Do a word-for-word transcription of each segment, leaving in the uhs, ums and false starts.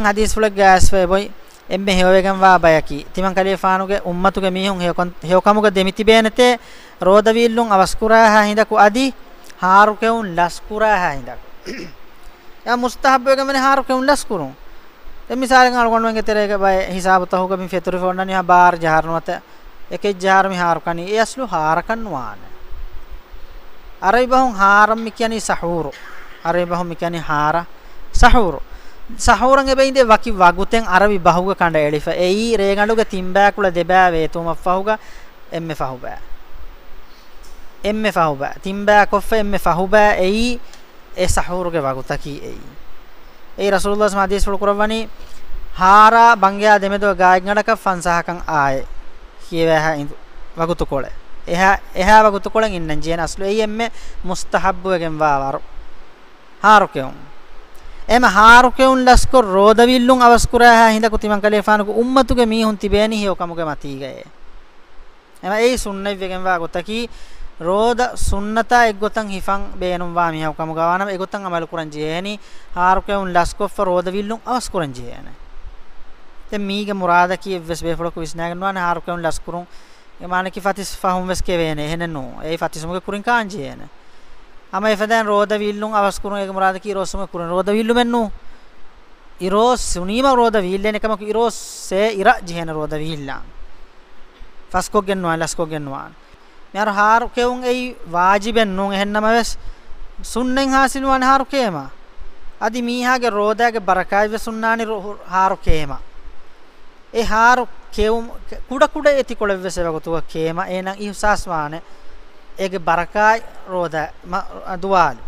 ޙަދީޘްފުޅެއްގައި އައިސްފަ އެބޮތް، އެންމެ ހެޔޮވެގެންވާ ބަޔަކީ، ތިމަންކަލޭފާނުގެ އުއްމަތުގެ މީހުން ހެޔޮކަން، ހެޔޮކަމުގަ ދެމިތިބޭނެތޭ، ރޯދަވީއްލުން އަވަސްކުރާހާ ހިނދަކު އަދި ހާރުކެއުން ލަސްކުރާހާ ހިނދަކު. އެ މުސްތަޙައްބުވެގެންވަނީ ހާރުކެއުން ލަސްކުރުން. ދެން މިސާލަކަށް އަޅުގަނޑުމެންގެ ތެރޭގަ ބައެއް ހިސާބުތަކުގަ މި ފެތުރިފަ އޮންނަނީ ބާރަ ޖަހާއިރު ނުވަތަ އެކެއް ޖަހާއިރު މި ހާރު ކަނީ. އެ އަސްލު ހާރަކަށް ނުވާނެ. ޢަރަބި ބަހުން ހާރަށް މި ކިޔަނީ ސަޙޫރު. ޢަރަބި ބަހުން މި ކިޔަނީ ހާރަ، ސަޙޫރު. ސަޙޫރަށް އެބައިން ދޭ ވަކި ވަގުތެއް ޢަރަބި ބަހުގަ ކަނޑައެޅިފަ. އެއީ ރޭގަނޑުގެ ތިންބައިކުޅަ ދެބައި ވޭތުވުމަށްފަހުގަ އެންމެ ފަހުބައި. އެންމެ ފަހުބައި. ތިންބައި ކޮށްފަ އެންމެ ފަހުބައި އެއީ އެ ސަޙޫރުގެ ވަގުތަކީ އެއީ. އެއީ ރަސޫލުﷲ ޙަދީޘްފުޅު ކުރައްވަނީ، ހާރާ ބަންގިޔާ ދެމެދު ގާތްގަނޑަކަށް ފަންސާހަކަށް އާއެ ކިޔެވޭހާ އިނދު ވަގުތުކޮޅެއް. އެހާ، އެހާ ވަގުތުކޮޅެއް އިންނަން ޖެހޭނެ. އަސްލު އެއީ އެންމެ މުސްތަޙައްބުވެގެންވާ ވަރު. ހާރުކެއުން. އެމަ ހާރުކެއުން ލަސްކޮށް ރޯދަވީއްލުން އަވަސްކުރާހާ ހިނދަކު ތިމަންކަލޭފާނުގެ އުއްމަތުގެ މީހުން ތިބޭނީ ހެޔޮކަމުގެ މަތީގައޭ. އެމަ އެއީ ސުންނަތްވެގެންވާ ގޮތަކީ، ރޯދަ ސުންނަތާ އެއްގޮތަށް ހިފަން ބޭނުންވާ މީހަކު ކަމުގަ ވާނަމަ، އެގޮތަށް ޢަމަލު ކުރަން ޖެހޭނީ، ހާރުކެއުން ލަސްކޮށްފަ ރޯދަވީއްލުން އަވަސްކުރަން ޖެހޭނެ. ދެން މީގެ މުރާދަކީ އެއްވެސް ބޭފުޅަކު ވިސްނާގެން ނުވާނެ، ހާރުކެއުން ލަސްކުރުން އެ މާނައަކީ ފަތިސް ފަހުން ވެސް ކެވޭނެ، އެހެނެއް ނޫން. އެއީ ފަތިސްވުމުގެ ކުރިން ކާން ޖެހޭނެ. އަމަ އެފަދައިން ރޯދަ ވީއްލުން އަވަސްކުރުން އޭގެ މުރާދަކީ އިރުއޮއްސުމުގެ ކުރިން. ރޯދަ ވީއްލުމެއް ނޫން. އިރުއޮއްސުނީމަ ރޯދަ ވީއްލޭނެ ކަމަކު، އިރުއޮއްސޭ އިރަށް ޖެހޭނެ ރޯދަ ވީއްލާން. ފަސްކޮށްގެން ނުވާނެ، ލަސްކޮށްގެން ނުވާނެ. މިހާރު ހާރު ކެއުން އެއީ ވާޖިބެއް ނޫން. އެހެންނަމަވެސް، ސުންނަތް ޙާޞިލުވާނެ ހާރު ކޭމަ. އަދި މީހާގެ ރޯދާގެ ބަރަކާތްވެސް ހުންނާނެ ރޯ-، ހާރު ކޭމަ. އެ ހާރު ކެއުމު، ކުޑަކުޑަ އެތިކޮޅެއްވެސް އެވަގުތުގަ ކޭމަ އޭނަ އިޙްސާސްވާނެ. އޭގެ ބަރަކާތް ރޯދަ މަ-، ދުވާލު.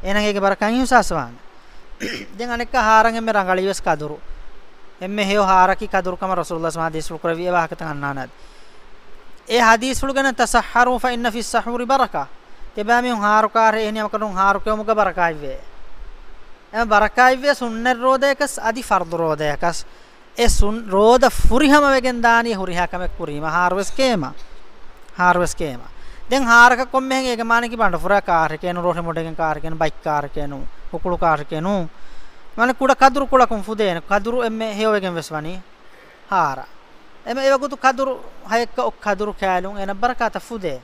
އޭނަ އޭގެ ބަރަކާތް އިޙްސާސްވާނެ. ދެން އަނެއްކާ ހާރަށް އެންމެ ރަނގަޅީވެސް ކަދުރު. އެންމެ ހެޔޮ ހާރަކީ ކަދުރު ކަމަށް ރަސޫލުﷲ ޙަދީޘްފުޅު ކުރެއްވި އެ ވާހަކަތައް އަންނާނެ އަދި. އެ ޙަދީޘްފުޅުގަނެ، "تسحروا فإن في السحور بركة." ތިބާމީހުން ހާރުކާށޭ އެހެނިހެން އަމަކަނުން ހާރުކެއުމުގަ ބަރަކާތްވޭ. އެމަ ބަރަކާތްވޭ ސުންނަތް ރޯދައަކަސް އަދި ފަރުޟު ރޯދައަކަސް. އެ ސުން-، ރޯދަ ފުރިހަމަވެގެން ދާނީ ހުރިހާ ކަމެއް ކުރީމަ، ހާރުވެސް ކޭމަ. ހާރުވެސް ކޭމަ. ދެން ހާރަކަށް ކޮންމެހެން އޭގެ މާނަކީ ބަނޑުފުރާ ކާރެކޭ ނޫ، ރޯހި މޮޑެގެން ކާރެކޭ ނޫ، ބައިކް ކާރެކޭ ނޫ، ހުކުޅު ކާރެކޭ ނޫ. މާނަ ކުޑަ ކަދުރު ކުޅަކުން ފުދޭނެ. ކަދުރު އެންމެ ހެޔޮވެގެން ވެސް ވަނީ ހާރަ. އެމަ އެވަގުތު ކަދުރު ހަޔެއްކަ އޮ-، ކަދުރު ކާލުން އޭނަ ބަރަކާތަށް ފުދޭ.